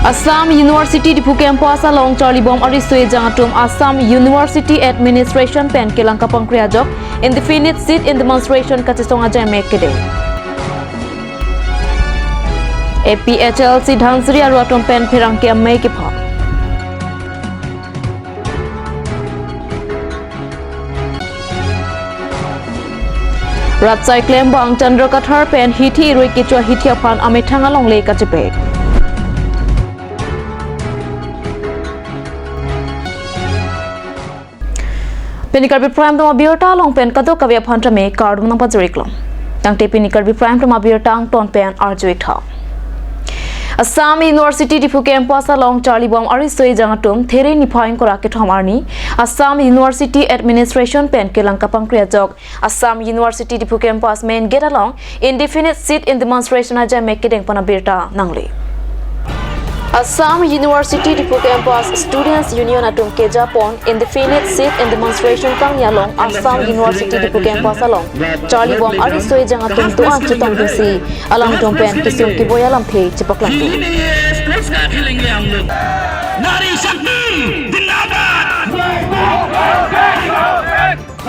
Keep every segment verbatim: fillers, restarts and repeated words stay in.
Assam University Diphu campus along charlibom ariso ejang atum Assam University Administration pen kelang kapangkri ajok indefinite sit-in demonstration kachesong ajaimek kedeng. A P H L C Dhansiri aru atum pen pherangke amei kepha. Rat asai klembang Chandra Kathar pen hithi irui kecho hithi aphan amethang alongle kachepek. Pini Karbi Prime Time abirta along pen kadokave aphan tame kardom nangpajir-iklong. Tangte pini Karbi Prime Time abirta angton pen arju-ik tha. Assam University Diphu campus along charlibom ariso ejang atum There niphai ingkoi ra kethom arni Assam University Administration pen kelang kapangkri ajok Assam University Diphu campus main gate along indefinite sit-in demonstration ajaimek kedeng pen abirta nangle. Assam University Diphu campus Students Union atum kejapon indefinite sit-in demonstration kangni along Assam University Diphu campus along charlibom ariso ejang atum do-an chetongdunsi alangtum pen kesung keboi alamthe chepaklangdun. खेलेंगे, स्पोर्ट्स का खेलेंगे हम लोग। नारी शक्ति जिंदाबाद।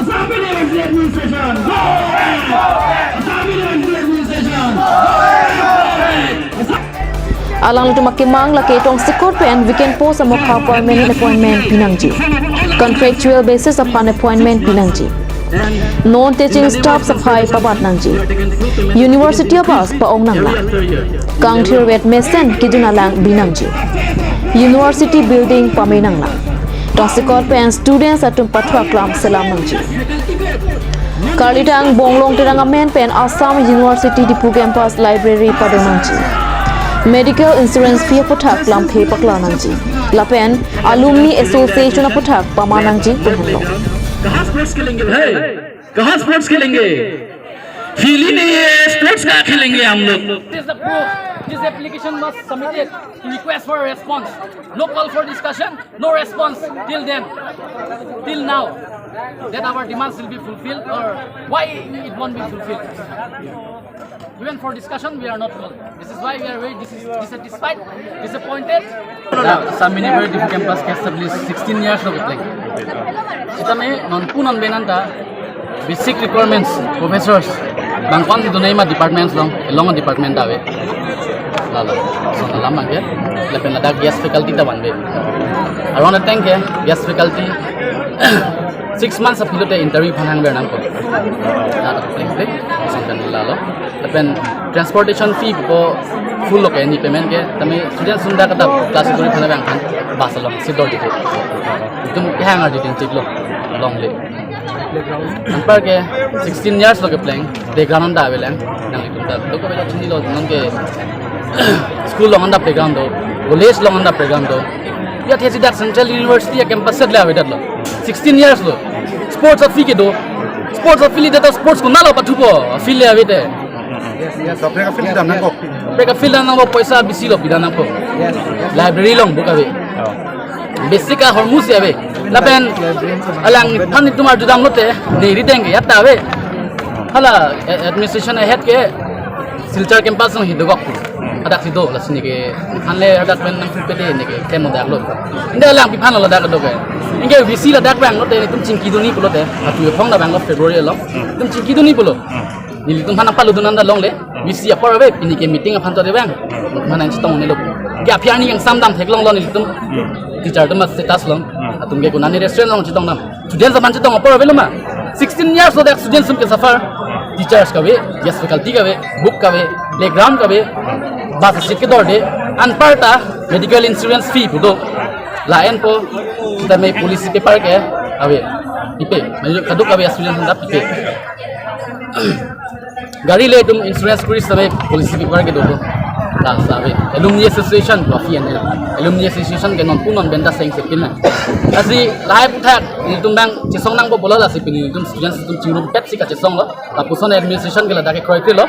Assam University Administration, go back! Assam University Administration, go back! Alangtum akemang lake tongsekot pen vacant post amokha permanent appointment pinangji. Contractual basis aphan appointment pinangji. Non teaching staff aphai pabat nangji. University abus pa-ong nanglang. Kangthir vet mesen kejun alang bi nangji. University building pame nanglang. Tongsekot pen students atum pathu aklam selam nangji. Karlitang Bonglong Terang amen pen Assam University Diphu campus library pado nangji. Medical insurance fee aphuthak lamthe paklang nangji. Lapen Alumni Association aphuthak pama nangji pu henlo. कहाँ स्पोर्ट्स खेलेंगे भाई? कहाँ स्पोर्ट्स खेलेंगे? फील्ड ही नहीं है, स्पोर्ट्स कहाँ खेलेंगे हम लोग? This is the proof. This application was submitted to request for a response. No call for discussion, no response till then, till now, that our demands will be fulfilled or why it won't be fulfilled. Even for discussion, we are not called. This is why we are very dis-, dissatisfied, disappointed. Assam University campus ke establish sixteen years lo kepleng. Sitame non pu non benan ta basic requirements, professors, bangkon si dunai ma departments along, along department ta ave. Lalo, so alam abangke, lapen ladak guest faculty ta vanve. Aron ateng ke guest faculty six months aphi lote interview aphan hangver nangkok. Lalo, pleng pleng, so kan lalo. Lapen transportation fee po full lo ke, ne payment ke, tame student sunda kata class turi aphan abang kan bus along si dor dikit. Itum kehang arju tin chiklo, longle. Anparke sixteen years lo kepleng, playground anta avelang, nanglitum ta doko bela chinilo, nonke school along anta playground do, college along anta playground do. Ya thesi dak Central University a-campus set le avedet lo. Sixteen years lo. Sports a-field kedo. Sports a-field det, sports konatlo pathupo, field le avete. Yes, yes. Kaprek a-field dam nangkok. Kaprek a-field dam nangkok, poisa bisi lo pidam nangkok. Yes, yes. Library along book ave. Oh. Basic ahormu si ave. Lapen alangphan itum arjudam lote, ne rideng ke ya ta ave. Hala, eh, administration ahead ke Silchar campus along hi dogok. Hadak si do, lasi neke, anle hadak pen nangpipede neke, klem lo dak lo. Inde alangpiphan lo dak do ke. Anke V C ladak abang lote, itum chingki dunji pulote, atu ephong ladak abang lo February along. Itum chingki dunji pulo. Nelitum aphan nangpaludun anta longle, V C apor ave, pini ke meeting aphan to de abang. Mana chetong ne lo. Ke aphi arni kangsam dam theklonglo nelitum. Teacher atum a-status along. Atum ke konane restaurant along chetong dam. Students aphan chetong apor ave lo ma. Sixteen years lo dak students atum ke suffer. Teachers kave, guest faculty kave, book kave, playground kave, bus seat kedorde, anparta medical insurance fee pu do. La-anpo, sitame policy paper ke ave. Pipe, mane kadokave students atum ta pipe. Gari le itum insurance kuri sitame policy paper kedo do. Lasi ave. Alumni Association, coffee and alumni association ke non pu non benta seng sepin na. Lasi lahai aphuthak itum abang chesong nangpo pulo, lasi pini itum students itum chingrumpet si kachesong lo. Lapuson administration ke ladak ke kroikre lo.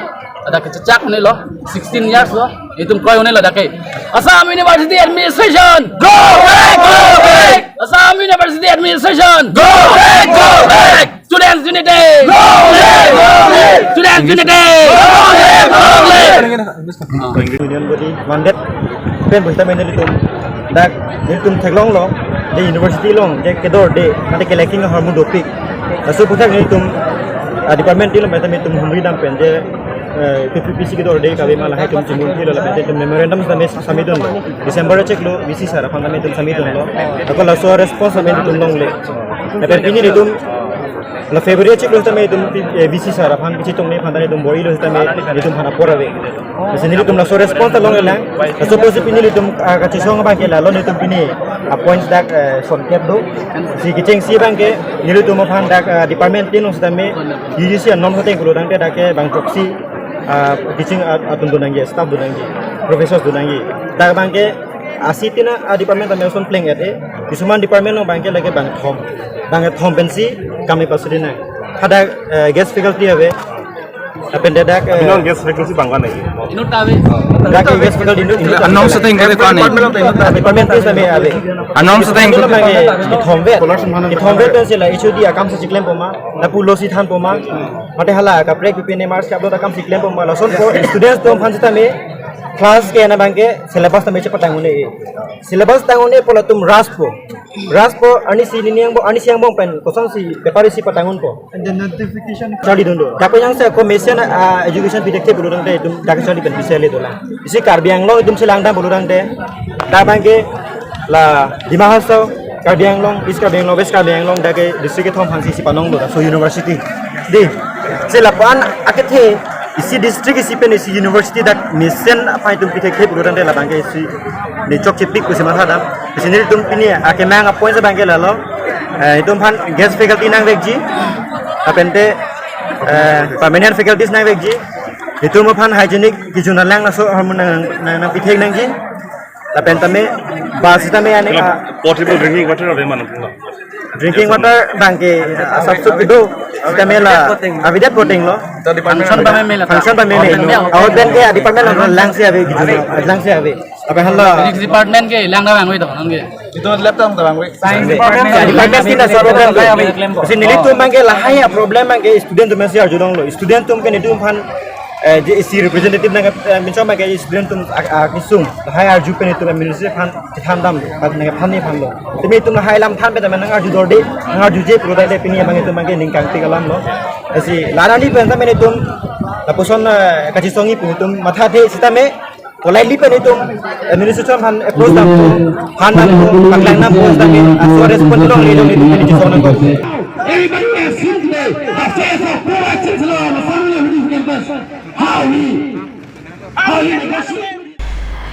Ladak ke chechak ne lo. Sixteen years lo. Itum kroi ne ladak ke. Assam University administration, go back, go back. Assam University administration, go back, go back. Students Unity! Long live! Long live! Students Unity! Long live! Long live! Union body mandate pen pusitame nelitum dak nelitum theklonglo je university along je kedorde ante kelacking ahormu dopik. Laso aphuthak nelitum, ah, department along pen nelitum humri dam pen je, eh, P P P C kedorde kave ma lahai atum chimunthilo lapen nelitum memorandum tame submit dunlo. December achiklo V C sir aphan tame nelitum submit dunlo. Ako laso response tame nelitum longle. Lapen pini nelitum la February achiklo tame nelitum, eh, V C sir aphan kachetongji aphan tame nelitum bor-ilo tame nelitum aphan apor ave. Lasi nelitum laso response ta longlelang. Laso apotsi pini nelitum, ah, kachesong abang ke lalo nelitum pini appoint dak, eh, sonkep do. Si kechengsi abang ke nelitum aphan dak, ah, department tin along sitame U G C anorm ateng pulo tangte dak ke bang throksi, ah, teaching at-, atum do nangji, staff do nangji, professors do nangji. Dak abang ke asi tina, ah, department tame ason pleng et e. Kisuman department along abang ke lake bang thom. Bang thom pensi kami pasudi nang. Hadak, eh, guest faculty ave. Lapen dak, eh, Abinong guest faculty bang kan lagi? Inut ave. Dak guest faculty inut, inut. Anorm ateng ke kan ni? Department tame ave. Anorm ateng. Department abang ke kethom vet. Kethom vet pensi la H O D akam si chiklem poma. Lapu lo si than poma. Mate hala kaprek P P N M R si upload akam si klem poma. Lasonpo students atum aphan sitame class ke na abang ke syllabus tame chepatang un-e. Syllabus tang un-e pu latum rush po. Rush po, arnisi nini angbong, arnisi angbong pen kosonsi paper isi patang unpo. And the notification. Charli dun do. Dak pen jongsi ako mesen, ah, education pithekthe pulo tangte itum dak charli pen bisa le dolang. Isi Karbi Anglong itum si langdam pulo tangte. Dak abang ke la Dima Hasao, Karbi Anglong, East Karbi Anglong, West Karbi Anglong dak ke district kethom aphansi isi panong do, laso university. Dei. Si lapu-an akethe isi district isi pen isi university dak mesen aphan itum pithekthe pulo tangte labang ke isi nechok chepik pusi mathadam. Isi nelitum pini akemang appoint abang ke lalo. Eh, itum aphan guest faculty nangvekji. Lapen te, eh, permanent faculties nangvekji. Itum aphan hygienic kejun alang laso ahormu nang, nang, nangpithek nangji. Lapen tame bus tame ane, ah, portable drinking water ave mane pulo. Drinking water abang ke, ah, asap sup kedo. Tame la avidet voting lo. Function pameme la. Function pameme. Ahut pen ke department along langsi ave, langsi ave. Lapen hala. Physics department ke langdam vangve to, nang ke. Itu lab tang tang vangve. Science department. Ya, department tin asap problem. Si nelitum abang ke lahai aproblem abang ke student atum si arjulonglo. Student atum ke nelitum aphan, eh, je isi representative nang, eh, minchom abang ke student atum ak-, ak-, isung. Lahai arju pen itum administrative aphan chethan dam, nang aphan ni aphan lo. Tumi itum lahai alam than pen tame nang arju dorde, nang arjuje pulo tangte pini abang itum abang ke ningkangpik alam lo. Lasi la arni pen tame nelitum lapuson, eh, kachesongji pu itum mathadhe sitame, politely pen itum administration aphan approach dampo, aphan dampo, paklang dampo sitame, aso response longle longle itum pini chesong nangkok. Everybody has seen today, after a four hours, how he, how he negotiated.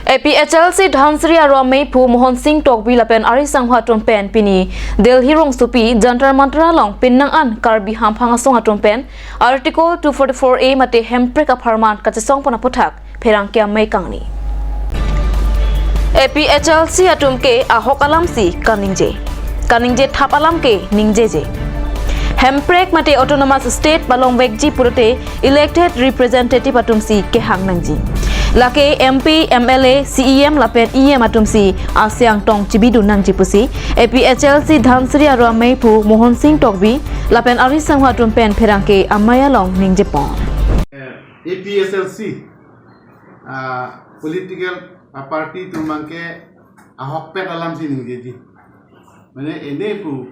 A P H L C Dhansiri Aro Ameiphu Mohon Singh Tokbi lapen ari sangho atum pen pini Delhi rongsopi Jantar Mantar along pinnang an Karbi Hamphang Asong atum pen Article two forty-four A mate hemprek apharman kachesong pon aphuthak pherangke amei kangni. A P H L C atum ke ahok alam si kaningje. Kaningje thap alam ke ningjeje. Hemprek mate autonomous state palongvekji pulote elected representative atum si kehang nangji. Lake M P, M L A, C E M lapen E M atum si asiang tong chibidun nangji pusi A P H L C Dhansiri Aro Ameiphu Mohon Singh Tokbi lapen ari sangho atum pen pherangke amei along ningje pon. A P H L C, ah, political, ah, party atum abang ke ahokpet alam si ningjeji. Mane ene pu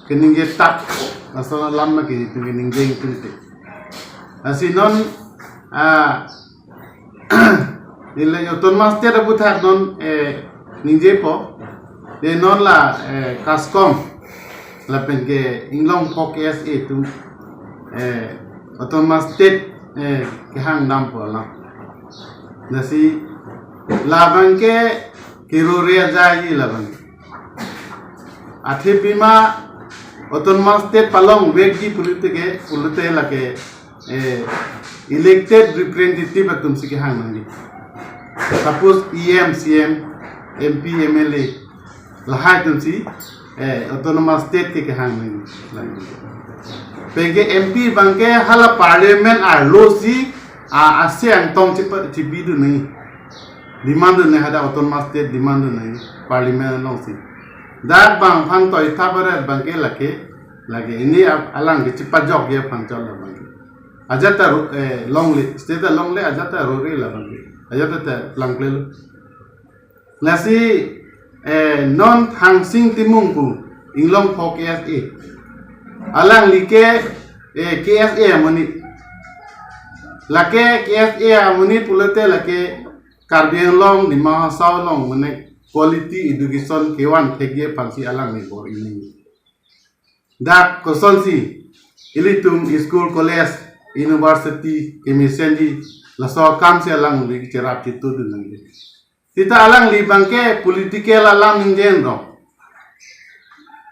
keningje thap laso alam ma ke itum keningje itum te. Lasi non, ah, nilai autonomous state aphuthak non, eh, ningjepo. De non la, eh, KASCOM lapen ke inglong phok S A atum, eh, autonomous state, eh, kehang dampo alam. Lasi labang ke kirore ajaiji labang. Athe pima autonomous state palongvekji pulote ke, pulote lake, eh, elected representative atum si kehang nangji. Suppose E M, C E M, M P, M L A, lahai atum si, eh, autonomous state ke kehang nangji. Penke M P abang ke hala parliament arlo si, ah, asiang tong chipa-, chibidun nangji. Demand dun nangji, hadak autonomous state demand dun nangji parliament along si. Dak bang aphan toi thap aret abang ke lake Lake pini ap-, alang kechepajokji aphan chot labang ke. Ajat ta ro-, eh, longle, state ta longle, ajat ta rore labang ke. Ajat ta plangple lo. Lasi, eh, non Thangsing Timung pu, Inglongpho K S A. Alangli ke, eh, K S A amonit. Lake K S A amonit pulote lake Karbi Anglong, Dima Hasao along mane quality education kevan thekji aphansi alangli bor-i nangji. Dak kosonsi ilitum school, college, university kemesenji, laso akamsi alangli cherap chetudun nangji. Seta alangli abangke political alam ningje rong.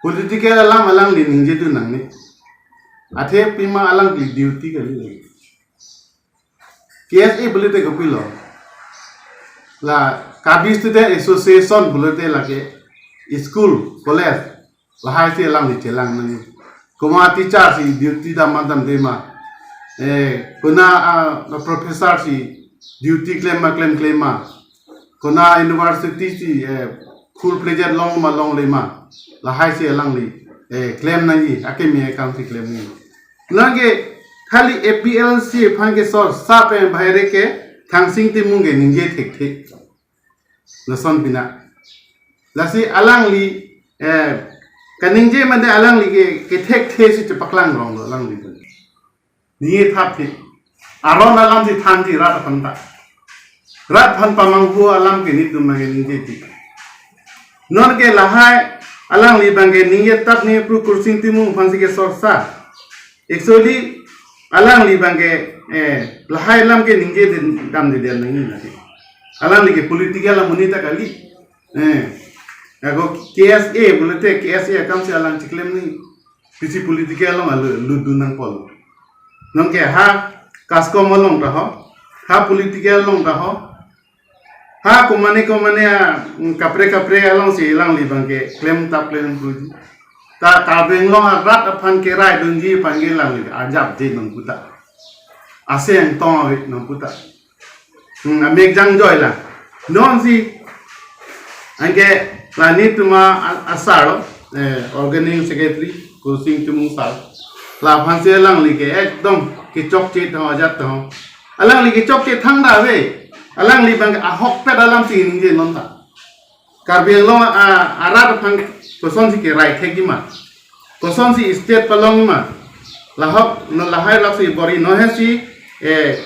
Political alam alangli ningjedun nangne. Athe pima alangli duty kali lagi. K S A pulote kopilo. La Karbi Student Association pulote lake school, college, lahaisi alangli chelang nangji. Komat teacher si duty dam ma damde ma. Eh, konat, ah, professor si duty klem ma klemkle ma. Konat university si, eh, full fledged long ma longle ma. Lahaisi alangli, eh, klem nangji, akeme akamsi klem nangji. Lake khali A P L C aphan kesorsa pen bahere ke Thangsing Timung ke ningje thekthe. Lason pina. Lasi alangli, eh, kaningje mane alangli ke, kethekthe si chepaklang ronglo alangli. Ningje thapthe. Aron alamsi thanji rat aphan ta. Rat aphan pamanghu alam ke netum abangke ningjeji. Non ke lahai alangli abangke ningje tap ni Pu Kursing Timung aphansi kesorsa. Actually, alangli abangke, eh, lahai alam ke ningje den, damde den nangji nasi. Alangli ke political amonit ta kali. Eh, ako K S A pulote K S A akamsi alang chiklem nangji. Pisi political along alu, ludun nangpo. Non ke ha CASCOM along ta ho, ha political along ta ho, ha komane komane a, mm, kapre kapre alongsi alangli abangke klem tap klem puji. Ta Karbi Anglong arat aphan keraidunji aphan ke alangli ajapje nangputa. Aseng tong awit nangputa. Hmm, amek jangjoila. Nonsi anke la netum a-, asar lo, eh, organizing secretary Kursing Timung sir. Laphansi alangli ke ekdom kechokche tong ajat tong. Alangli kechokche thangta ave. Alangli abangke ahokpet alamsi ningje non ta. Karbi Anglong a, arat aphan kosonsi kerai thekji ma. Kosonsi state palongji ma. Lahok, no lahai laksi bor-i, no hesi, eh,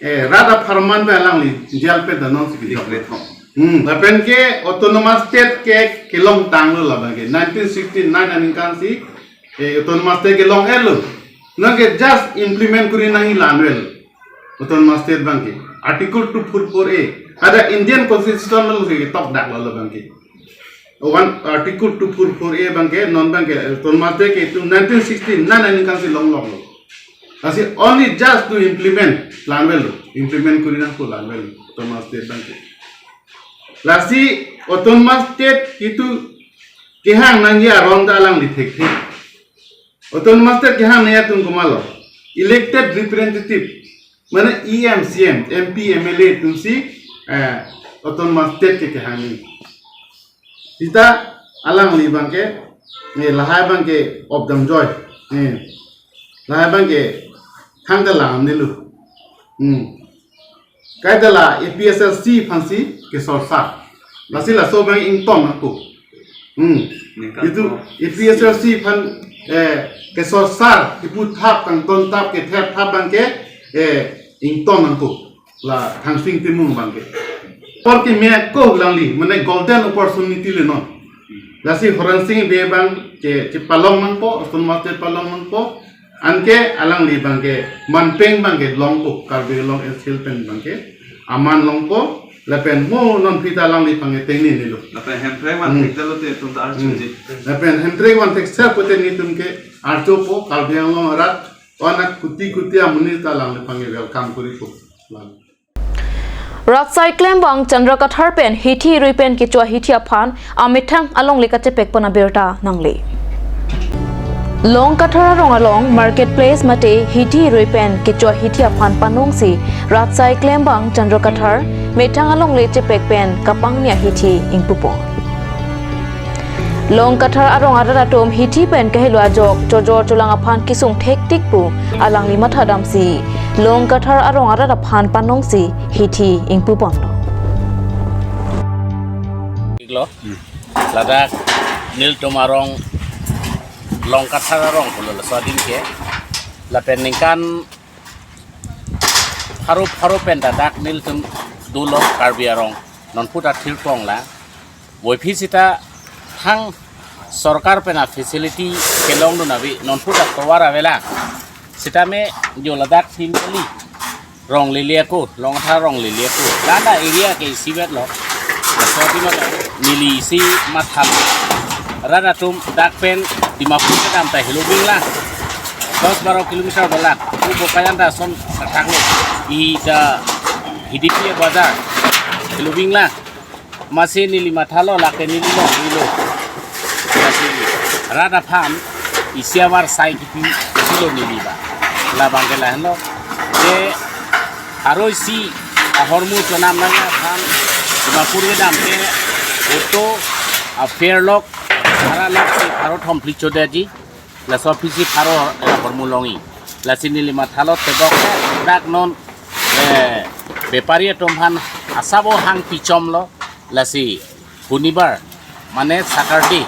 eh, rat apharman pen alangli jail pen danon si kejok. Dikle thong. Hmm, lapen ke autonomous state ke kelongtanglo labang ke. Nineteen sixty-nine aningkan si, eh, autonomous state kelong-etlo. Non ke just implement kuri nangji la-anvet. Autonomous state abangke. Article two four four A. Hadak Indian Constitution alongsi ketokdaklo labang ke. One, Article two four four A abangke, non abangke, autonomous state ke itum nineteen sixty-nine aningkan si longloklo. Lasi only just to implement la-anvetlo. Implement kuri nangpo la-anvetlo. Autonomous state abangke. Lasi autonomous state itum kehang nangji aron ta alangli thekthe. Autonomous state kehang nangji atum komatlo. Elected representative. Mane E M, C M, M P, M L A atumsi, eh, autonomous state ke kehang nangji. Seta alangli abangke, eh, lahai abangke opdam joi. Eh, lahai abangke thangta lang nilo. Hmm. Kaita la A P H L C aphansi kesorsa. Lasi laso abang ingtong ako. Hmm. Ningkan itum to. A P H L C aphan, eh, kesorsa, kipu thap, kangton thap, kether thap abangke, eh, ingtong ako. La Thangsing Timung abangke. Apor keme ako alangli, mane golden opportunity le non. Lasi Horensing Bey abangke, chepalong nangpo, autonomous state palong nangpo, anke alangli abangke, manpeng abangke longpo, Karbi Anglong N C L pen abangke, aman longpo, lapen mo non aphi ta alangli abangke tengne nilo. Lapen Hemprek van Hmm. thekdetlo te itum ta arjuji. Hmm. Lapen Hemprek van thekser pute netum ke arjupo, Karbi Anglong arat, onak kuti kuti amonit ta alangli abangke welcome kuripo. Lang. Rat asai klembang Chandra Kathar pen hithi rui pen kecho hithi aphan amethang alongle kachepek pon abirta nangle. Long Kathar arong along market place mate hithi rui pen kecho hithi aphan panongsi rat asai klembang Chandra Kathar methang alongle chepek pen kapangni ahithi ingpupon. Longkathar arong arat atum hithi pen kahelo ajok chojor cholang aphan kesung thektik pu alangli mathadamsi Longkathar arong arat aphan panongsi hithi ingpuponlo. Iklo, ladak nelitum arong Longkathar arong pulo laso adin ke. Lapen ningkan pharo pharo pen ta dak nelitum dolo Karbi arong. Non puta thirkong la. Boiphi sita thang sorkar pen a facility kelongdun ave, non puta tovar ave la. Sitame jo ladak thim kali. Rong lele ako, Longkathar rong lele ako. Landa area ke isivet lo. Laso adim neli isi matham. Rat atum dak pen Dimapur kedam ta helo bingla. Dos baro kilometer dolang. U Bokajan ta ason kathak lo. I ta Hidipi bazar. Helo bingla. Masi neli mathalo lake neli longlelo. Masi rat aphan isi avar sai kipi isi lo neli ba. Labang ke lahenlo. Ke aroi si ahormu chonam nang aphan Dimapur kedam ke auto a fare lok, bhara lok si pharo thom phli chodaji. Laso aphisi pharo, eh, ahormu longji. Lasi neli mathalo tebok dak non, eh, bepari atum aphan asabo hang pichomlo. Lasi Hunibar, mane Saturday,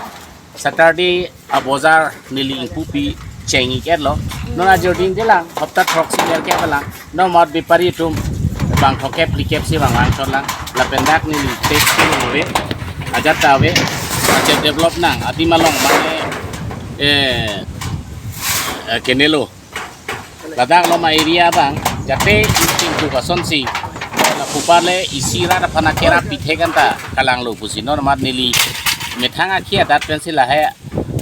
Saturday abojar neli ingpupi cheng-ik-etlo. Non ajor din jelang, hopta throksi ner ke pelang. Non mat bepari atum bang throkkep phlikep si bang vangchotlang. Lapen dak neli taste ave. Ajat ta ave. Ajat develop nang. Adim along mane, eh, eh, kenelo. Ladak loma area bang. Jate insing tu kasonsi. Lapu pale isi rat aphan akerap pithe kan ta kalanglo pusi. Non mat neli methang akhi adat pensi lahai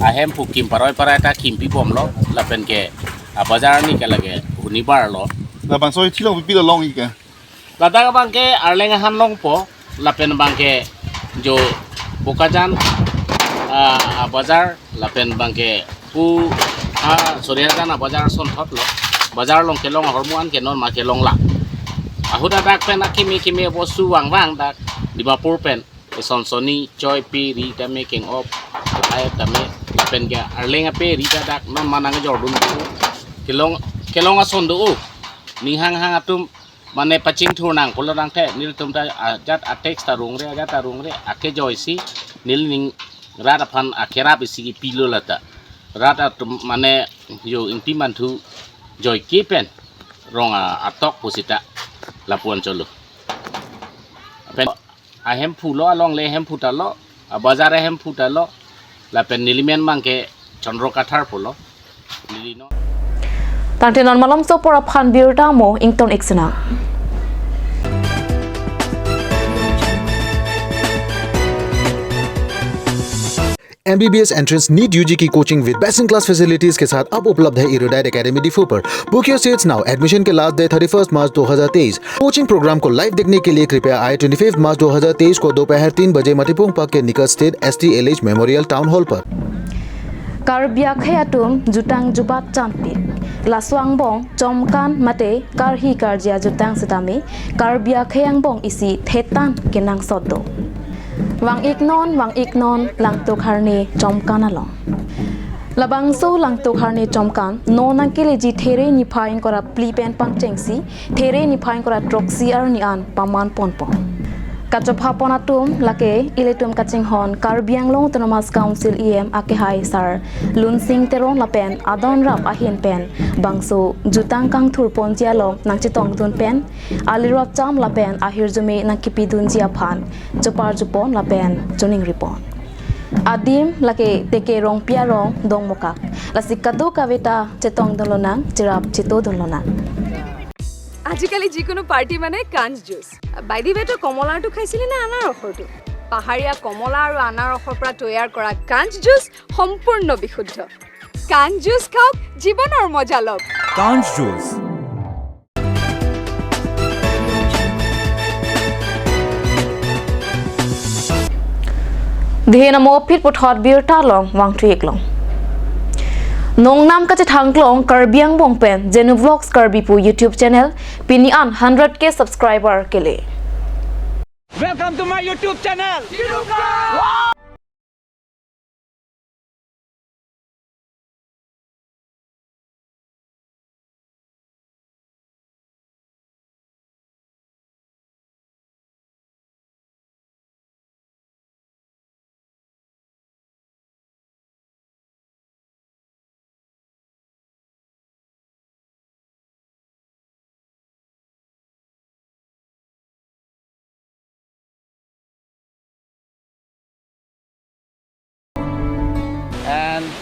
ahemphu kim paroi parai ta kim pibomlo. Lapen ke abazar ni ke lake Hunibar lo. Labangso hithi along pipilo long-ik ke? Ladak abang ke Arleng ahan longpo, lapen abang ke jo Bokajan, ah, abazar, lapen abang ke pu, ah, Sorihajan abazar asonthot lo. Bazar along kelong ahormu an ke non ma kelong la. Ahut adak pen akimi kimi bostu vangvang dak Dimapur pen. Eson soni choi pe ri tame keng-op, ai tame pen ke Arleng ape ri ta dak non ma nang jordun do. Kelong, kelong ason do. Ning hanghang atum mane pachingthur nang pulo nangthe nelitum ta ajat a tax ta rungre, ajat ta rungre, ake joisi neli ning rat aphan akerap isi kipilo lata. Rat atum mane jo ingti manthu joike pen rong a, atok pusita lapuan cholo. Pen ahemphu lo, alongle ahemphu ta lo, abazar ahemphu ta lo, lapen nelimen abang ke Chandra Kathar pulo. Neli no. Tangte non malomso apor aphan birta mo ington-ik sinang. MBBS entrance NEET UG की coaching with best in class facilities के साथ अब उपलब्ध है Erudite academy Diphu पर। Book your seats now. Admission के last date thirty first March दो हज़ार तेईस। कोचिंग प्रोग्राम को लाइव देखने के लिए कृपया आए ट्वेंटी फिफ्थ मार्च दो हज़ार तेईस को दोपहर तीन बजे मतिपुंग पार्क के निकट स्थित ST LH memorial town hall पर। Karbi akhei atum jutang jubat chanpik. Laso angbong chomkan mate karhi karja jutang setame Karbi akhei angbong isi thetan kenangsot do. Vang-ik non, vang-ik non, Langtuk Harne chomkan along. Labangso Langtuk Harne chomkan non nangkeleji there niphai ingkoi ra phli pen pangchengsi, there niphai ingkoi ra throksi arni an paman ponpo. Kachopha pon atum lake ilitum kachinghon Karbi Anglong Autonomous Council EM akehai Sar Lunsing Teron lapen adon rap ahin pen bangso jutang kangthur ponji along nangchetongdun pen alirap cham lapen ahirjume nangkipidunji aphan chopar chopon lapen choningri pon. Adim lake Teke Rongpi arong Dongmukak. Lasi kadokave ta chetongdun lonang, cherap chetodun lonang. আজিকালি যিকোনো পাৰ্টি মানে কাঞ্চ juice. By the ৱে, তই কমলাৰটো খাইছিলি নে আনাৰসৰটো? পাহাৰীয়া কমলা আৰু আনাৰসৰ পৰা তৈয়াৰ কৰা কাঞ্চ জুচ সম্পূৰ্ণ বিশুদ্ধ। কাঞ্চ জুচ খাওক, জীৱনৰ মজা লওক। কাঞ্চ juice. Dihena mo phit puthot birta along vangthu-ik long. Nongnam kachethang klong Karbi angbong pen Jenu Vlogs Karbi pu YouTube channel pini an hundred K subscriber kele. Welcome to my YouTube channel.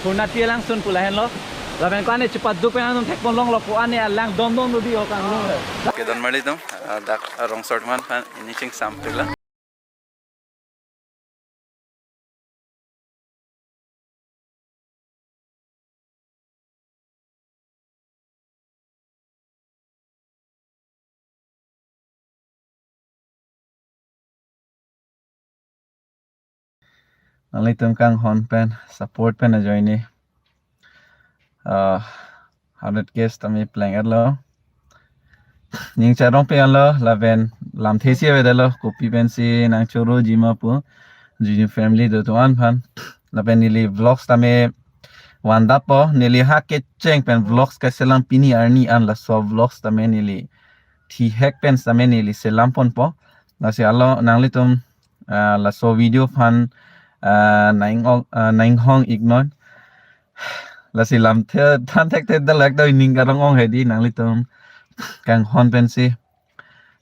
Purnati alangsun pu lahenlo. Lapen ko-an chepaduk pen atum thekpon longlo, ko-an alang dondon dodi ho kanglo. Kedon marli atum, ah, dak rong sort man pan ini chingsampiklo. Nanglitum kanghon pen, support pen ajoine, ah, hundred K tame pleng-etlo. Ning charong pe anlo, lapen lamthe si avedetlo, kopi pensi nangchoro jima pu, Jinu family do atum an aphan. Lapen neli vlogs tame vandetpo, neli ha kecheng pen vlogs kaselam pini arni an laso vlogs tame neli thihek pen tame neli selamponpo. Lasi alo nanglitum, ah, laso video aphan, ah, nang-ong, ah, nanghong iknon. Lasi lamthe than thekthe dalak ta ining karong-ong hedi nanglitum kanghon pensi,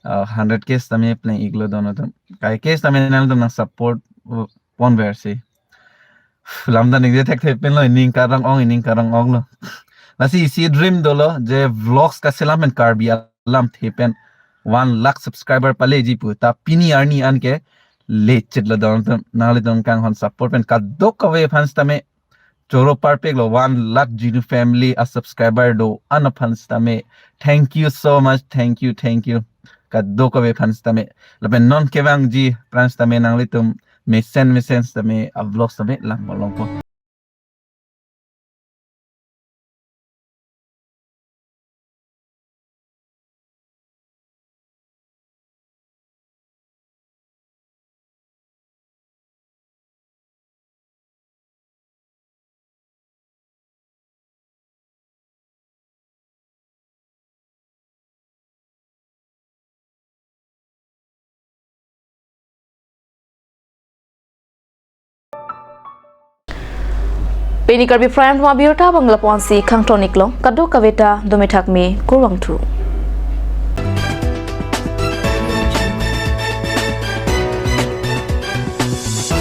ah, hundred K tame pleng-iklo don atum. Kai K tame nanglitum nang support, uh, ponversi. Lamda ningje thekthe penlo, ining karong-ong, ining karong-onglo. Lasi isi dream dolo je vlogs kaselam pen Karbi alamthe pen one lakh subscriber paleji pu ta pini arni an ke lechitlo don atum, nanglitum kanghon support pen kadokave aphan tame choro parpiklo one lakh Jinu family a subscriber do-an aphan tame. Thank you so much. Thank you, thank you. Kadokave aphan tame. Lapen non kevangji aphan tame nanglitum mesen mesen tame a vlogs tame langpon longpo. Pini Karbi Prime Time abirta abang lapu-ansi khangton-iklo, kadokave ta dome thakme, kurvangthu.